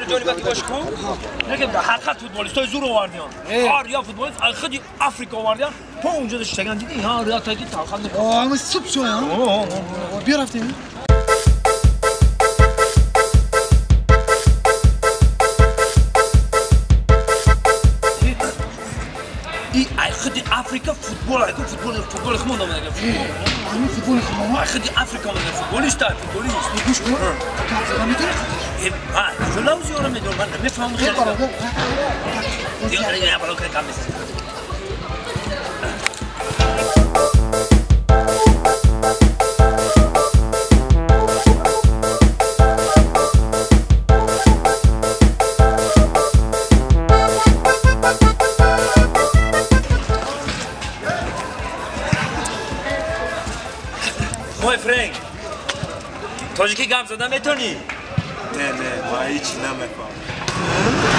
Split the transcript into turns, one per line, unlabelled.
Ҷонибаки бошку. Лекин дар ҳақиқат футболистои зур овардиан. Ҳар як футболист аз худи Африка овардиан. То унҷо шиштаган дидӣ? Ҳар як таки талхан.
Ама суп шоя. Биё рафтем.
И ай худи Африка футбол, ай футбол, футбол хмон омада футбол.
Ами футбол хмон.
Ай худи Африка омада футболист, футболист.
Гӯш кун. Гап зада метавонӣ?
Э, а, куҷо лавзи ёра медонам, ман намефаҳмам хеле. Дигар бародар гап мезанам. Мой френк, тоҷикӣ гап зада метонӣ?
Не, не, ман ҳеҷ намефаҳмам.